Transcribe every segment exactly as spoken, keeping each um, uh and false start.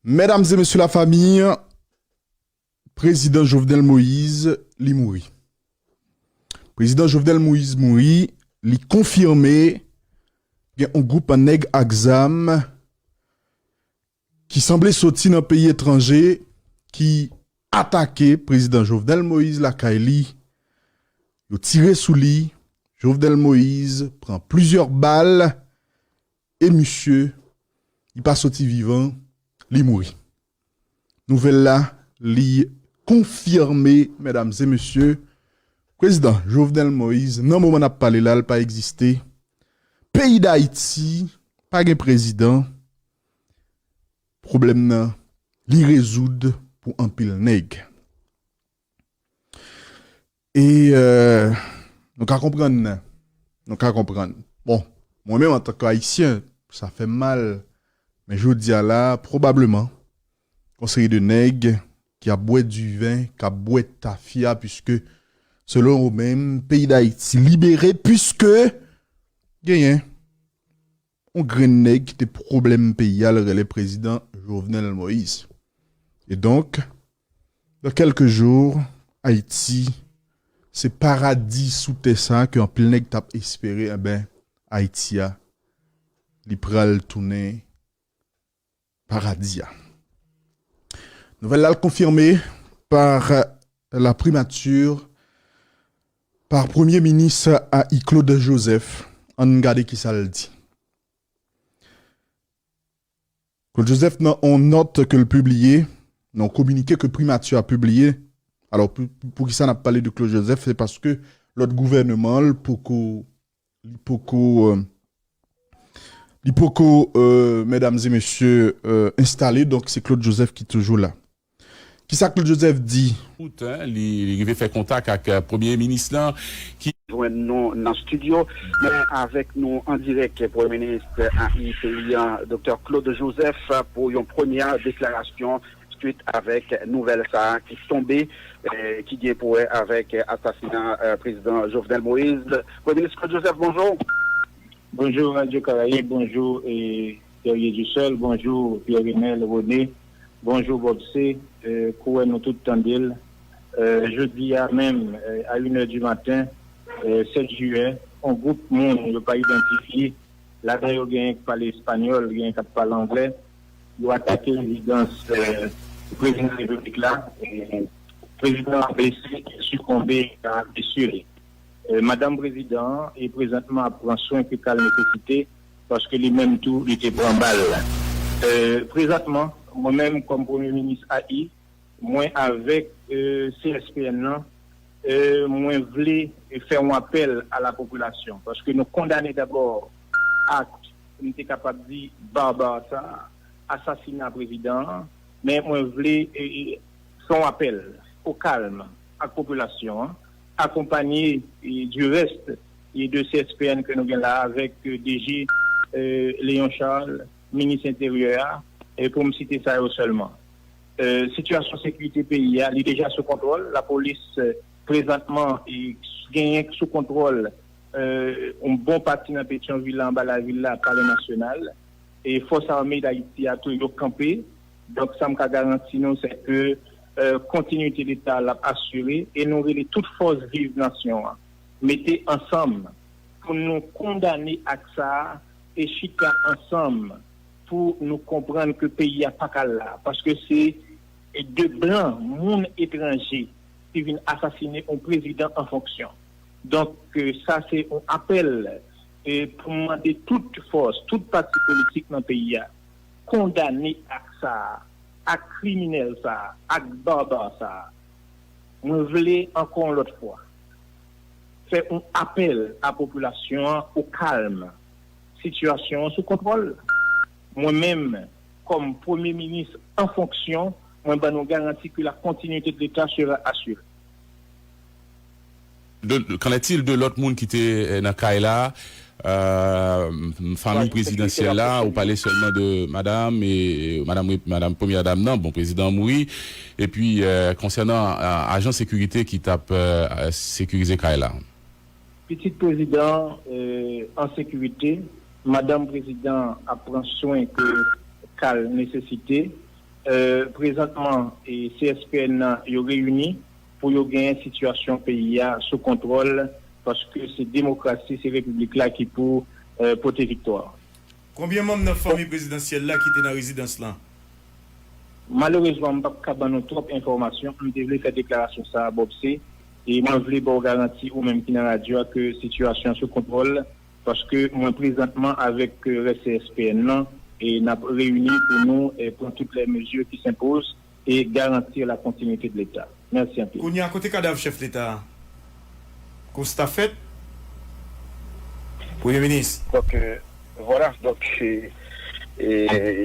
Medam e mesye lafanmi, prezidan Jovenel Moïse, li mouri. Prezidan Jovenel Moïse mouri, li konfime gen yon gwoup nèg ak zam ki sanble soti nan peyi etranje ki atake prezidan Jovenel Moïse lakay li. Yo tire sou li. Jovenel Moïse pran plizyè bal e misye, li pa soti vivan, li mouri. Nouvèl la, li konfime, medam e mesye, prezidan Jovenel Moïse, nan moman n ap pale la, l pa egziste. Peyi Dayiti pa gen prezidan. Pwoblèm nan, li rezoud pou anpil nèg. E, euh, nou ka konprann, nou ka konprann. Bon, mwen menm antanke Ayisyen, sa fè m mal. Men jodi a la, pwobableman, yon seri de nèg ki ap bwè diven, k ap bwè tafya, piske, selon ou menm, peyi Dayiti libere, piske genyen yon grenn nèg ki te pwoblèm peyi a, l rele prezidan Jovenel Moïse. E donk, dans quelques jours, Ayiti, se paradi sou tè sa ke anpil nèg t ap espere, enben, Ayiti a, li pral tounen paradi a. Nouvèl la konfime par la primature, par Premye Minis a i Claude Joseph. Ann gade kisa l di. Claude Joseph, nan yon nòt ke l pibliye, nan yon kominike ke primati a pibliye, alò, pou, pou kisa n ap pale de Claude Joseph, se paske lòt gouvènman l poko, li poko, euh, li poko, euh, medam e mesye, euh, enstale, donk se Claude Joseph ki toujou la. Kisa Claude Joseph di? Out, en, li, li rive fè kontak ak, euh, premye minis lan ki jwenn nou nan estidyo, men avèk nou an dirèk, premye minis a i peyi a, Doktè Claude Joseph, pou yon premyè deklarasyon swit avèk nouvèl sa a ki tonbe, eh, ki gen pou wè avèk asasina, eh, prezidan Jovenel Moïse. Premye minis Claude Joseph, bonjou. Bonjou, Radio Caraïbe, bonjou, eh, Guerrier du Sol, bonjou, Pierre Renel René, bonjou, Bob C, eh, kouwè nou tout tande l. Eh, jodi a menm, eh, a une heure du matin, eh, sèt jiyè, yon gwoup moun yo pa idantifye, ladan yo genyen k pale espanyòl, genyen k ap pale anglè, yo atake rezidans, eh, prezidan repiblik la, eh, prezidan an blese, sikonbe a blesi li. Eh, madanm prezidan an e prezantman ap pran swen ke ka l nesesite, paske li menm tou, li te pran bal. Eh, prezantman, mwen menm, kòm premye minis a i, mwen avèk, eh, C S P N nan, eh, mwen vle fè yon apèl a la popilasyon, paske nou kondane dabò ak, m te kapab di, baba sa, asasina prezidan an, men mwen vle, eh, eh, fè yon apèl o kalm ak popilasyon an, akonpanye, eh, du reste, eh, de C S P N ke nou gen la avèk, eh, D G, eh, Léon Charles, minis enteryè a, eh, pou m site sa yo sèlman. Eh, sitiyasyon sekirite peyi a, li deja sou kontwòl. Lapolis, eh, prezantman, eh, genyen sou kontwòl, eh, yon bon pati nan Petyonvil la, anba lavil la, Palè Nasyonal. E Fòs Ame Dayiti a tou, yo kanpe. Donk, sa m ka garanti nou, se ke, eh, kontinite Leta a l ap asire e nou rele tout fòs viv nasyon an. Mete ansanm pou nou kondane ak sa a e chita ansanm pou nou konprann ke peyi a pa ka la, paske se de blan, moun etranje, ki vin asasine yon prezidan an fonksyon. Donk, eh, sa se yon apèl, eh, pou mande tout fòs, tout pati politik nan peyi a, kondane ak sa a, ak kriminèl sa a, ak baba sa a. Mwen vle ankò yon lòt fwa fè yon apèl a popilasyon an o kalm. Sitiyasyon an sou kontwòl. Mwen menm, kòm premye minis an fonksyon, mwen ban nou garanti ke la continuité de l'État sera assurée. De, qu'en est-il de lòt moun ki te, eh, nan kay la? Euh, fanmi prezidansyèl la, ou pale sèlman de madanm e, e madanm, madanm premyè dam nan, bon, prezidan an mouri. Epi, euh, konsènan, euh, ajan sekirite ki t ap, euh, sekirize kay la. Pitit prezidan, euh, an sekirite, Madanm prezidan ap pran swen ke ka l nesesite. E, prezantman, e, C S P N nan, yo reyini pou yo genyen sitiyasyon peyi a sou kontwòl, paske se demokrasi, se repiblik la ki pou, e, pote viktwa. Konbyen manm nan fanmi prezidansyèl la ki te nan rezidans lan? Malerezman, m p ap ka ban nou twòp enfòmasyon. M te vle fè deklarasyon sa a, Bob C, e mwen vle ba w garanti, ou menm ki nan radyo a, ke sitiyasyon an sou kontwòl, paske mwen prezantman avèk, e, rès C S P N nan, e n ap reyini pou nou, e, pran tout lè mezi ki senpoz e garanti la kontinite de Leta. Mèsi anpil. Kounye a, kote kadav chèf Leta a? Konsta fèt, Premye Minis. Donk, e, vwala, donk, e, e,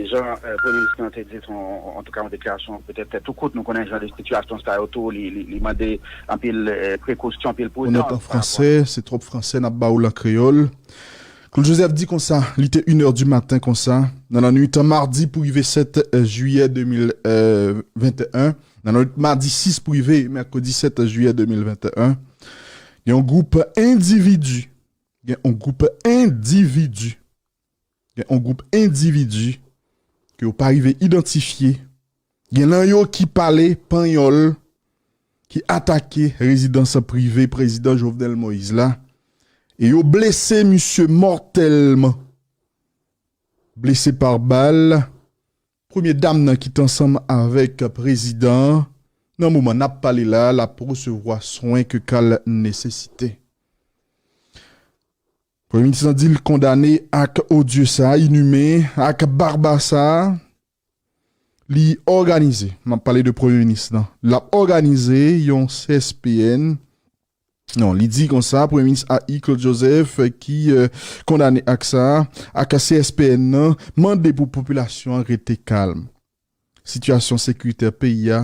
jan, e, Premye Minis lan te di, se yon, antouka, yon deklarasyon petèt tou kout. Nou konnen jan de sitiyasyon sa yo tou, li, li, li mande anpil, e, prekosyon, anpil pridans. Ou nòt an fransè, se twòp fransè n ap ba ou l an kreyòl. Claude Joseph di konsa, li te inè di maten konsa, nan lannwit madi pou rive sèt jiyè de mil venteyen, nan lannwit madi sis pou rive mèkredi sèt jiyè de mil venteyen, gen yon gwoup endividi, gen yon gwoup endividi, gen yon gwoup endividi ke yo pa rive idantifye, gen nan yo ki pale panyòl, ki atake rezidans prive prezidan Jovenel Moïse la, e yo blese misye mòtèlman. Blese pa bal, premye dam nan ki t ansanm avèk prezidan an, nan moman n ap pale la, l ap resevwa swen ke ka l nesesite. Premye minis lan di l kondane ak odye sa, inime, ak baba sa, li òganize, m ap pale de premye minis lan, l ap òganize yon C S P N. Non, li di konsa, Premye Minis A I Claude Joseph ki, e, kondane ak sa, ak C S P N nan, mande pou popilasyon an rete kalm. Sitiyasyon sekiritè peyi a,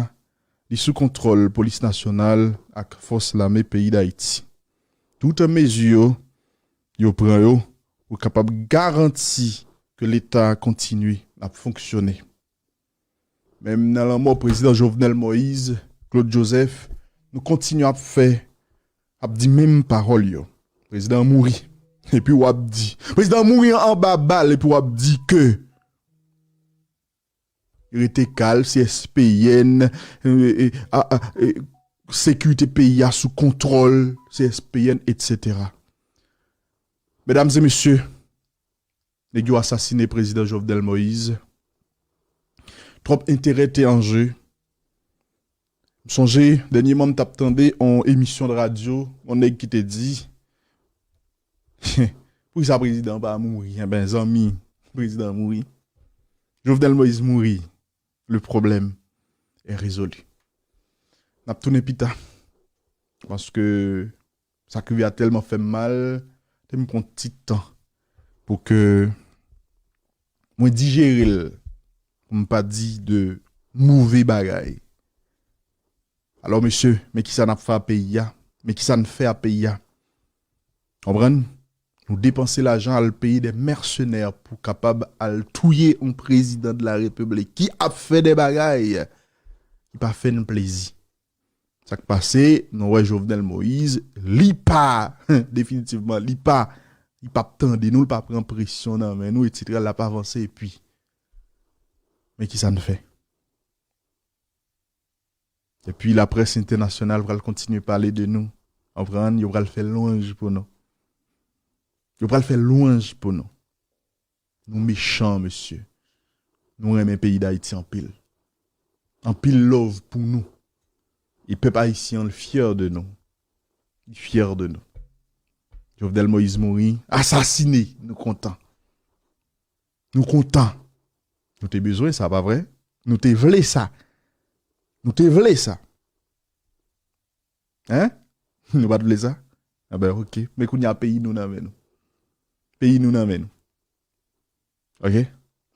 li sou kontwòl Polis Nasyonal ak Fòs Lame peyi Dayiti. Tout mezi yo, yo pran yo pou kapab garanti ke Leta a kontinye ap fonksyone. Menm nan lanmò prezidan Jovenel Moïse, Claude Joseph, nou kontinye ap fè, ap di menm pawòl yo. Prezidan an mouri. Epi w ap di, prezidan an mouri anba bal, epi w ap di ke rete kalm, C S P N, e, e, a, a, e, sekirite peyi a sou kontwòl, C S P N, etsetera. Medam e mesye, nèg yo asasine prezidan Jovenel Moïse. Twòp enterè te an je. M sonje, dènyèman m t ap tande yon emisyon de radyo, yon nèg ki te di, poukisa prezidan an pa mouri? Enben, zanmi, prezidan an mouri. Jovenel Moïse mouri. Le problème est résolu. N ap tounen pita. Paske sa k rive a tèlman fè m mal, te m pran ti tan pou ke mwen dijere l, pou m pa di de move bagay. Alò, mesye, men kisa n ap fè a peyi a, men kisa n fè a peyi a. Konprann? Nou depanse lajan al peye de mèsenè pou kapab al touye yon prezidan de la repiblik ki ap fè de bagay ki pa fè n plezi. Sa k pase, nou wè Jovenel Moïse, li pa, definitivman, li pa, li p ap tande nou, li pa pran presyon nan men nou, etsetera, l ap avanse epi. Men kisa n fè? Epi laprès entènasyonal pral kontinye pale de nou. Konprann? Yo pral fè lwanj pou nou. Yo pral fè lwanj pou nou. Nou mechan, mesye. Nou renmen peyi Dayiti anpil. Anpil love pou nou. E pèp ayisyen an fyè de nou. Li fyè de nou. Jovenel Moïse mouri, asasine, nou kontan. Nou kontan. Nou te bezwen sa, pa vre? Nou te vle sa. Nou te vle sa. Hein? Nou pa t vle sa? Enben, ok. Men kounye a peyi nou nan men nou. Peyi nou nan men nou. Ok?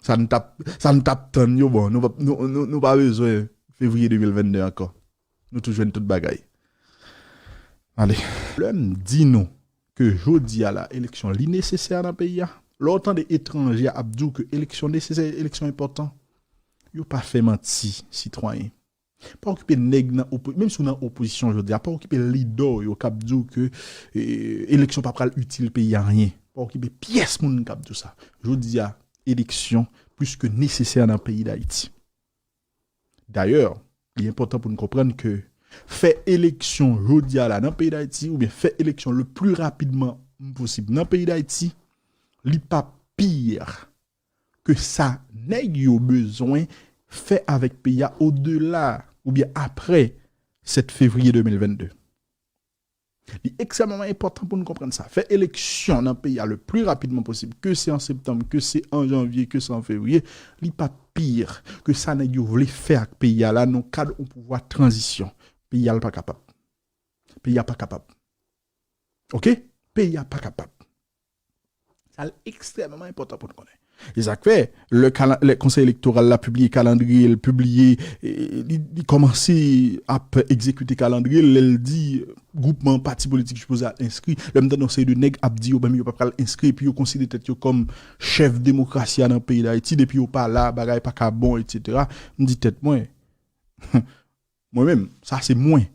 Sa n t ap, sa n t ap tann yo, bon, nou, nou, nou, nou pa bezwen fevriye de mil vennde ankò. Nou tou jwenn tout bagay. Ale. Lè m di nou ke jodi a la, eleksyon li nesesè nan peyi a, lè w tande etranje ap di w ke eleksyon nesesè, eleksyon enpòtan, yo pa fè manti, sitwayen. Pa okipe nèg nan opo, menm si w nan opozisyon jodi a, pa okipe lidè w yo k ap di w ke e, eleksyon pa pral itil peyi a anyen. Pa okipe pyès moun k ap di w sa. Jodi a, eleksyon plis ke nesesè nan peyi Dayiti. Dayè, li enpòtan pou n konprann ke fè eleksyon jodi a la nan peyi Dayiti, oubyen fè eleksyon le pli rapidman posib nan peyi Dayiti, li pa pi ke sa nèg yo bezwen fè avèk peyi a odela oubyen apre sèt fevriye de mil vennde. Li ekstrèmeman enpòtan pou n konprann sa. Fè eleksyon nan peyi a le pli rapidman posib, ke se an septanm, ke se an janvye, ke se an fevriye, li pa pi ke sa nèg yo vle fè ak peyi a la nan kad yon pouvwa tranzisyon. Peyi a l pa kapab. Peyi a pa kapab. Oke? Peyi a pa kapab. Sa l ekstrèmeman enpòtan pou n konnen. E sa k fè, lè kala- lè Konsèy Elektoral la pibliye kalandriye l, pibliye, e, li, li kòmanse ap egzekite kalandriye l, lè l di gwoupman pati politik sipoze al enskri. Lè m tande yon seri de nèg ap di yo menm yo pa pral enskri, epi yo konsidere tèt yo kòm chèf demokrasi a nan peyi Dayiti, depi yo pa la, bagay pa ka bon, etsetera. M di tèt mwen, mwen menm, sa se mwen.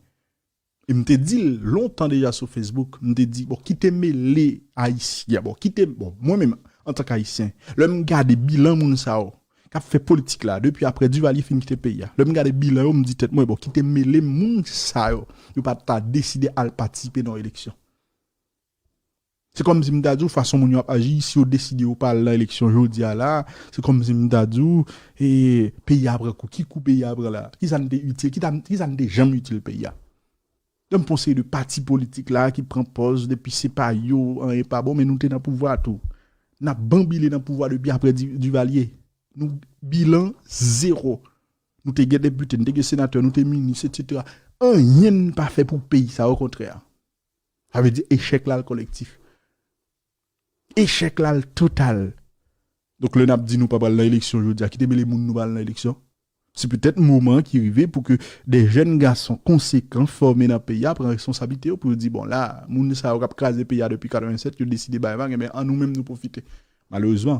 E m te di l lontan deja sou Facebook, m te di, bon, kite mele Ayisyen, bon, kite, bon, mwen menm, antank Ayisyen, lè m gade bilan moun sa yo k ap fè politik la, depi apre Duvalier fin kite peyi a, lè m gade bilan yo, m di tèt mwen, bon, kite mele moun sa yo, yo pa ta deside al patisipe nan yon eleksyon. Se kòmsi m ta di w, fason moun yo ap aji, si yo deside yo pa al nan eleksyon jodi a la, se kòmsi m ta di w, e, peyi a pran kou. Ki kou peyi a pran la? Ki sa n te itil? Ki ta- ki sa n te janm itil peyi a? Donk, pou yon seri de pati politik la ki pran pòz depi se pa yo, anyen pa bon, men nou te nan pouvwa tou. N ap banbile nan pouvwa depi apre Di- Duvalier. Nou bilan zewo. Nou te gen depite, nou te gen senatè, nou te minis, etsetera. Anyen n pa fè pou peyi sa, okontrè. Sa vle di echèk la l kolektif. Echèk la l total. Donk, lè n ap di nou pa pral nan eleksyon jodi a, kite mele moun nou pral nan eleksyon. Se petèt moman ki rive pou ke de jèn gason konsekan fòme nan peyi a pran responsablite yo pou yo di, bon, la, moun sa yo k ap kraze peyi a depi katrevennsèt, yo deside bay vag, enben, an nou menm nou pwofite. Malerezman,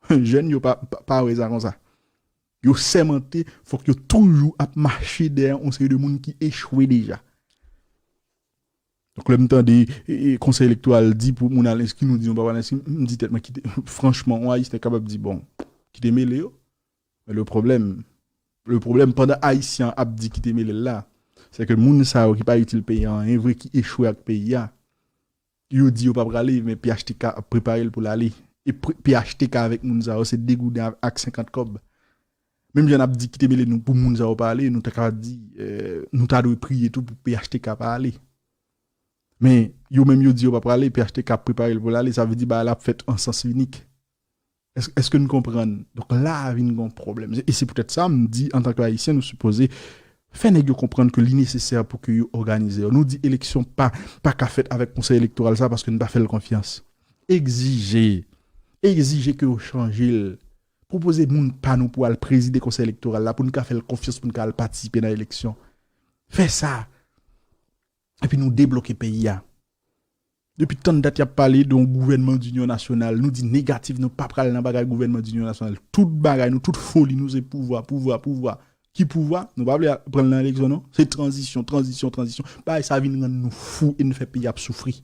jèn yo pa, pa, pa wè sa konsa. Yo sèmante, fòk yo toujou ap mache dèyè yon seri de moun ki echwe deja. Donk, lè m tande, e, e, Konsèy Elektoral di pou moun al enskri, nou di nou pa pral enskri, m di tèt mwen, kite, franchman, yon Ayisyen kapab di, bon, kite mele yo. Men le pwoblèm, le pwoblèm, pandan Ayisyen an ap di kite mele l la, se ke moun sa yo ki pa itil peyi a anyen vre, ki echwe ak peyi a, yo di yo pa prale, men P H T K ap prepare l pou l ale. E pre- P H T K avèk moun sa yo, se de gouden ak senkant kòb. Menm jan n ap di kite mele nou pou moun sa yo pa ale, nou ta ka di, eh, nou ta dwe priye tou pou P H T K pa ale. Men, yo menm yo di yo pa prale, P H T K ap prepare l pou l ale, sa vle di bagay la ap fèt an sans inik. Èske, èske n konprann? Donk, la a vin gen yon pwoblèm. E se poutèt sa, m di, antanke Ayisyen, nou sipoze fè nèg yo konprann ke li nesesè pou ke yo òganize yo. Nou di eleksyon pa, pa ka fèt avèk Konsèy Elektoral sa paske n pa fè l konfyans. Egzije. Egzije ke yo chanje l. Pwopoze moun pa nou pou al prezide Konsèy Elektoral la, pou n ka fè l konfyans, pou n ka al patisipe nan eleksyon. Fè sa. Epi nou debloke peyi a. Depi tann dat y ap pale de yon gouvènman dinyon nasyonal, nou di negatif, nou pa pral nan bagay gouvènman dinyon nasyonal. Tout bagay nou, tout foli nou, se pouvwa, pouvwa, pouvwa. Ki pouvwa? Nou pa vle pran l nan eleksyon, non. Se tranzisyon, tranzisyon, tranzisyon. Bagay sa vin rann nou fou e n fè peyi ap soufri.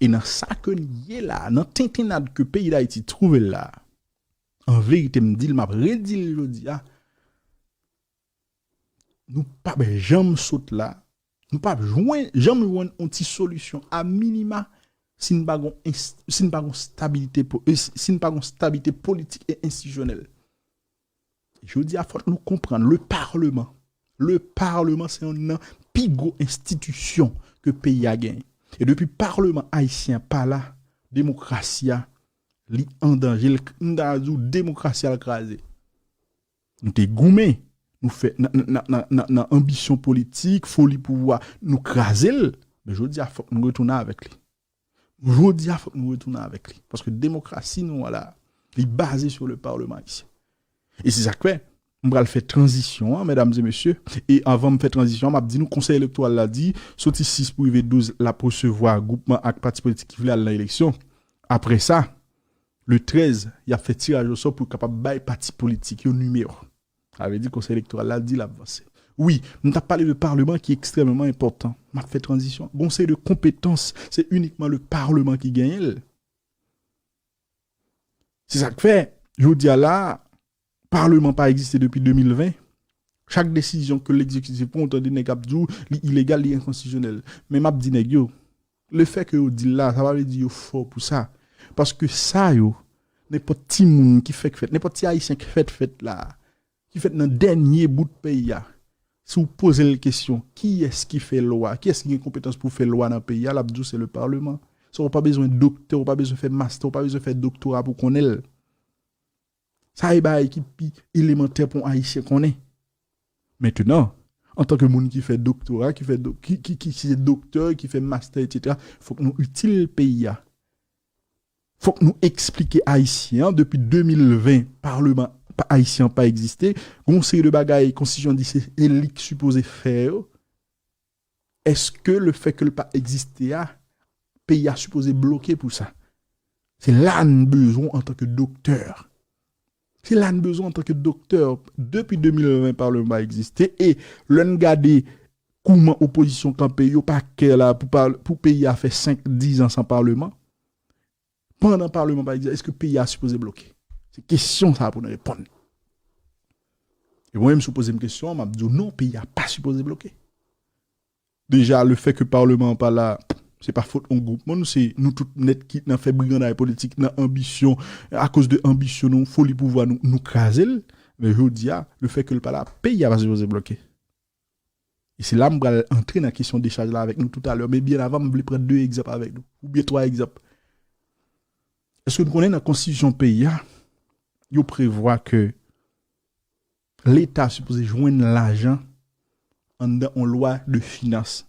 E nan sa ke n ye la, nan tentennad ke peyi Dayiti twouve l la, an verite, m di l, m ap redi l jodi a, nou p ap janm sot la, nou p ap jwenn, janm jwenn yon ti solisyon a minima si n pa gon ins- si n pa gon stabilite po- e si si n pa gon stabilite politik e enstitisyonèl. Jodi a, fòk nou konprann, le parleman, le parleman se youn nan pi gwo enstitisyon ke peyi a genyen. E depi parleman ayisyen an pa la, demokrasi a, li an danje, l- m ta di w, demokrasi a l kraze. Nou te goumen, nou fè nan, nan, nan, nan, nan, nan anbisyon politik, foli pouvwa, nou kraze l. Men jodi a, fòk nou retounen avèk li. Jodi a, fòk nou retounen avèk li. Paske demokrasi nou an la, li baze sou le parleman ayisyen. E se sa k fè, m pral fè tranzisyon an, medam e mesye. E anvan m fè tranzisyon an, m ap di nou, Konsèy Elektoral la di, soti sis pou rive douz, l ap resevwa gwoupman ak pati politik ki vle al nan eleksyon. Apre sa, le trèz, y ap fè tiraj osò pou yo kapab bay pati politik yo nimewo. Sa vle di Konsèy Elektoral la di l ap vanse. Wi, m t ap pale de parleman ki ekstrèmeman enpòtan. M ap fè tranzisyon. Gon seri de konpetans, se inikman le parleman ki genyen l. Se sa k fè, jodi a la, Palman pa egziste depi de mil ven. Chak desizyon ke legzekitif pran, ou tande nèg ap di w li ilegal, li enkonstitisyonèl. Men m ap di nèg yo, lefètke yo di l la, sa pa vle di yo fò pou sa. Paske sa yo, nenpòt timoun ki fèk fèt, nenpòt ti Ayisyen ki fèt fèt la, ki fèt nan dènye bout peyi a, si w poze l kesyon, kiyès ki fè lwa, kiyès ki gen konpetans pou fè lwa nan peyi a, l ap di w se le Parlement. Sa w pa bezwen doktè, w pa bezwen fè mastè, w pa bezwen fè doktora pou konnen l. Sa e bagay ki pi elemantè pou yon Ayisyen konnen. Mentenan, antanke moun ki fè doktora, ki fè do, ki, ki, ki, ki se doktè, ki fè mastè, etsetera, fòk nou itil peyi a. Fòk nou eksplike Ayisyen an, depi de mil ven, Palman pa, Ayisyen an pa egziste. Gon seri de bagay, konstitisyon di se, se li k sipoze fè yo. Èske lefètke l pa egziste a, peyi a sipoze bloke pou sa? Se la n bezwen w antanke doktè. Se la n bezwen w antanke doktè. Depi de mil ven, Palman pa egziste. E lè n gade kouman opozisyon kanpe, yo pa kè la pou, pa, pou peyi a fè senk, diz an san Palman. Pandan Palman pa egziste, èske peyi a sipoze bloke? Se kesyon sa pou n reponn. E mwen menm, si w poze m kesyon an, m ap di w non, peyi a pa sipoze bloke. Deja, lefètke Palman an pa la, se pa fòt yon gwoup moun, se nou tout nèt ki nan fè briganday politik, nan anbisyon, akoz de anbisyon nou, foli pouvwa nou, nou kraze l. Men jodi a, lefètke l pa la, peyi a pa sipoze bloke. E se la m pral antre nan kesyon dechaj la avèk nou toutalè. Men byen avan, m vle pran de egzanp avèk nou, oubyen twa egzanp. Èske nou konnen nan konstitisyon peyi a, yo prevwa ke Leta sipoze jwenn lajan anndan yon lwa de finans?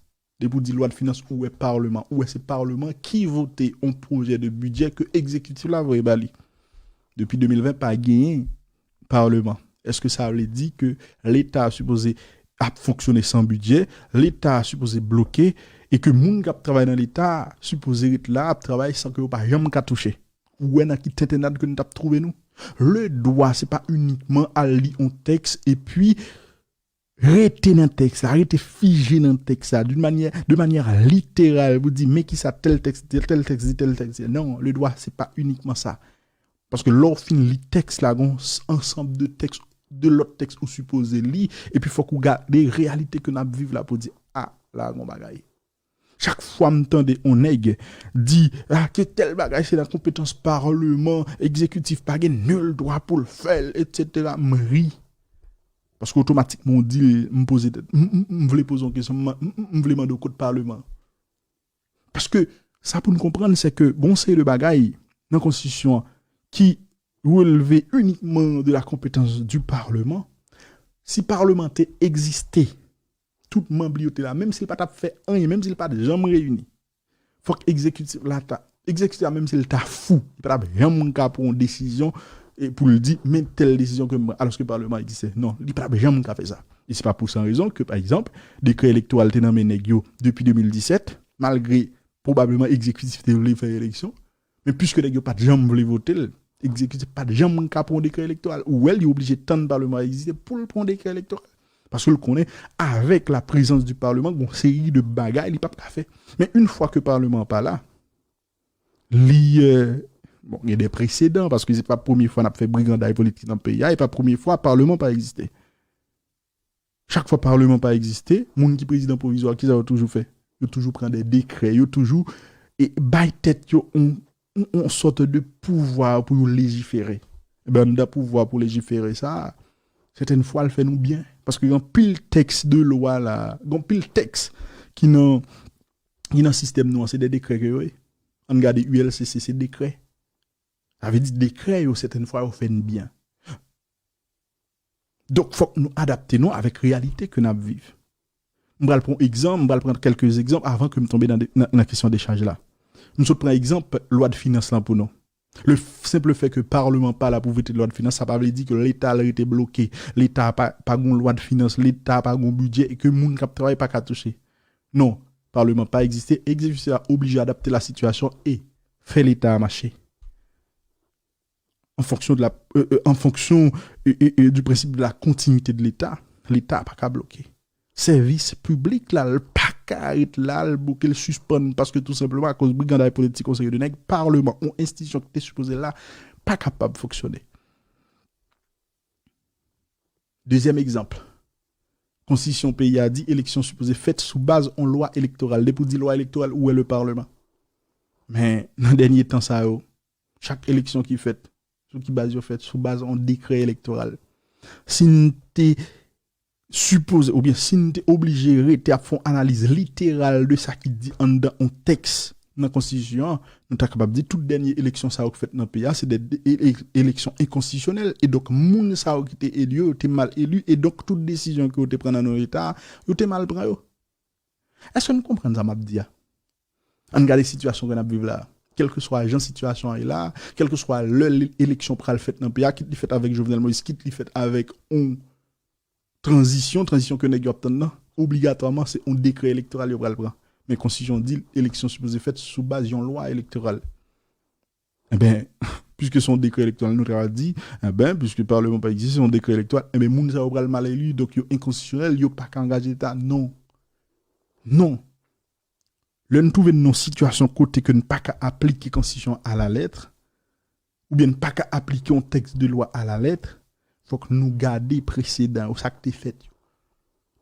Depi w di lwa de finans, ou wè Palman, ou wè se Palman ki vote yon pwojè de bidjè ke egzekitif la voye ba li. Depi de mil ven, pa genyen Palman. Èske sa vle di ke Leta sipoze ap fonksyone san bidjè, Leta sipoze bloke, e ke moun k ap travay nan Leta sipoze ret la, ap travay san ke yo pa janm ka touche? Ou wè nan ki tentennad ke n t ap twouve nou? Le dwa, se pa inikman al li yon tèks epi rete nan tèks la, rete fije nan tèks la, d'une manière, de manière littérale, pou di, men kisa tèl tèks, tèl, tèl tèks di, tèl tèks di. Non, le dwa, se pa inikman sa. Paske lè w fin li tèks la, gon s-, ansanm de tèks, de lòt tèks ou sipoze li, epi fòk ou gade reyalite ke n ap viv la pou di, a, la gon bagay. Chak fwa m tande yon nèg di, a, ke tèl bagay se nan konpetans Palman, egzekitif pa gen nil dwa pou l fè l, etsetera, m ri. Paske otomatikman w di l, m poze tèt, m, m, m vle poze yon kesyon, m, m, m vle mande w kot Palman. Paske sa pou n konprann, se ke gon seri de bagay nan konstitisyon an ki releve inikman de la compétence du Parlement. Si Palman te egziste, tout manm li yo te la, menm si l pa t ap fè anyen, menm si l pa t janm reyini, fòk egzekitif la ta, egzekitif la, menm si l ta fou, li pa t ap janm ka pran yon desizyon, e pou l di, men tèl desizyon ke m pran, alòske Palman egziste. Non, li pa t ap janm ka fè sa. E se pa pou san rezon ke, pa egzanp, dekrè elektoral te nan men nèg yo depi de mil disèt, malgre pwobableman egzekitif te vle fè eleksyon, men piske nèg yo pa t janm vle vote l, egzekitif pa t janm ka pran yon dekrè elektoral. Ou wè, li oblije tann Palman egziste pou l pran yon dekrè elektoral. Paske l konnen, avèk la prezans di Palman, gon seri de bagay li p ap ka fè. Men yon fwa ke Palman pa la, li, euh, bon, gen de presedan, paske se pa premye fwa n ap fè briganday politik nan peyi a, e pa premye fwa Palman pa egziste. Chak fwa Palman pa egziste, moun ki prezidan pwovizwa, kisa yo toujou fè? Yo toujou pran de dekrè, yo toujou, e, bay tèt yo yon, yon, yon sòt de pouvwa pou yo lejifere. Ebyen, anndan pouvwa pou lejifere sa, sètèn fwa l fè nou byen. Paske gen anpil tèks de lwa la, gen anpil tèks ki nan, ki nan sistèm nou an, se de dekrè ke yo ye. Ann gade U L C C, se dekrè. Sa vle di dekrè yo, sètèn fwa, yo fè n byen. Donk, fòk nou adapte nou avèk reyalite ke n ap viv. M pral pran egzanp, m pral pran kèlke egzanp avan ke m tonbe nan de, nan, nan kesyon dechaj la. M sot pran egzanp lwa de finans lan pou nou. Le f-, senp fè ke Palman pa la pou vote lwa de finans, sa pa vle di ke Leta al rete bloke. Leta pa, pa gon lwa de finans, Leta pa gon bidjè e ke moun k ap travay pa ka touche. Non, Palman pa egziste, egzekitif la oblije adapte la sitiyasyon e fè Leta a mache. En fonction de la, euh, euh, en fonction, euh, euh, euh, du principe de la continuité de l'État, Leta pa ka bloke. Sèvis piblik la, l pa ka ret la, l bloke, l sispann, paske tou senpleman akoz briganday politik yon seri de nèg, Palman, yon enstitisyon ki te sipoze la, Pa kapab fonksyone. Dezyèm egzanp. Konstitisyon peyi a di eleksyon sipoze fèt sou baz yon lwa elektoral. Depi w di lwa elektoral, ou wè le parleman. Men, nan dènye tan sa yo, chak eleksyon ki fèt, sou ki baz yo fèt? Sou baz yon dekrè elektoral. Si n te sipoze, oubyen si n te oblije rete ap fè yon analiz literal de sa ki di anndan yon tèks nan konstitisyon an, nou ta kapab di tout dènye eleksyon sa yo k fèt nan peyi a, se de, de e- e- eleksyon enkonstitisyonèl. E donk, moun sa yo ki te eli yo, yo te mal eli. E donk, tout desizyon ke yo te pran nan non Leta, yo te mal pran yo. Èske nou konprann sa m ap di a? Ann gade sitiyasyon ke n ap viv la. Kèlkeswa jan sitiyasyon an ye la, kèlkeswa lè le- eleksyon pral fèt nan peyi a, kit li fèt avèk Jovenel Moïse, kit li fèt avèk yon tranzisyon, tranzisyon ke nèg yo ap tann nan, obligatwaman, se yon dekrè elektoral yo pral pran. Men konstitisyon di eleksyon sipoze fèt sou baz yon lwa elektoral. Enben, piske se yon dekrè elektoral, nou ta di, enben, piske palman pa egziste, se yon dekrè elektoral, enben, moun sa yo pral mal eli, donk yo enkonstitisyonèl, yo pa ka angaje Leta. Non. Non. Lè n twouve n nan yon sitiyasyon kote ke n pa ka aplike konstitisyon a la lèt, oubyen n pa ka aplike yon tèks de lwa a la lèt, fòk nou gade presedan yo, sa k te fèt yo.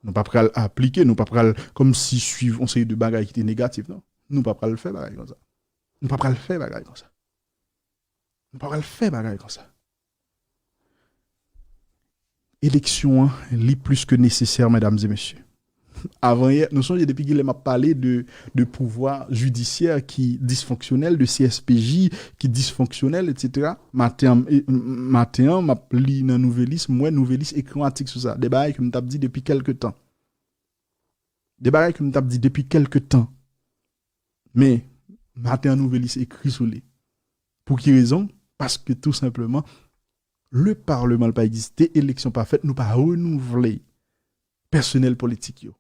Nou pa pral aplike, nou pa pral kòmsi swiv yon seri de bagay ki te negatif, non. Nou pa pral fè bagay konsa. Nou pa pral fè bagay konsa. Nou pa pral fè bagay konsa. Eleksyon an, li plis ke nesesè, medam e mesye. Avanyè, nou sonje depi kilè m ap pale de, de pouvwa jidisyè ki disfonksyonèl, de C S P J ki disfonksyonèl, etsetera. Maten an, e, m- maten an, m ap li nan Nouvelis, m wè Nouvelis ekri yon atik sou sa. De bagay ke m t ap di depi kèlke tan. De bagay ke m t ap di depi kèlke tan. Men, maten an, Nouvelis ekri sou li. Pou ki rezon? Paske tou senpleman, le parleman pa egziste, eleksyon pa fèt, nou pa renouvle pèsonèl politik yo.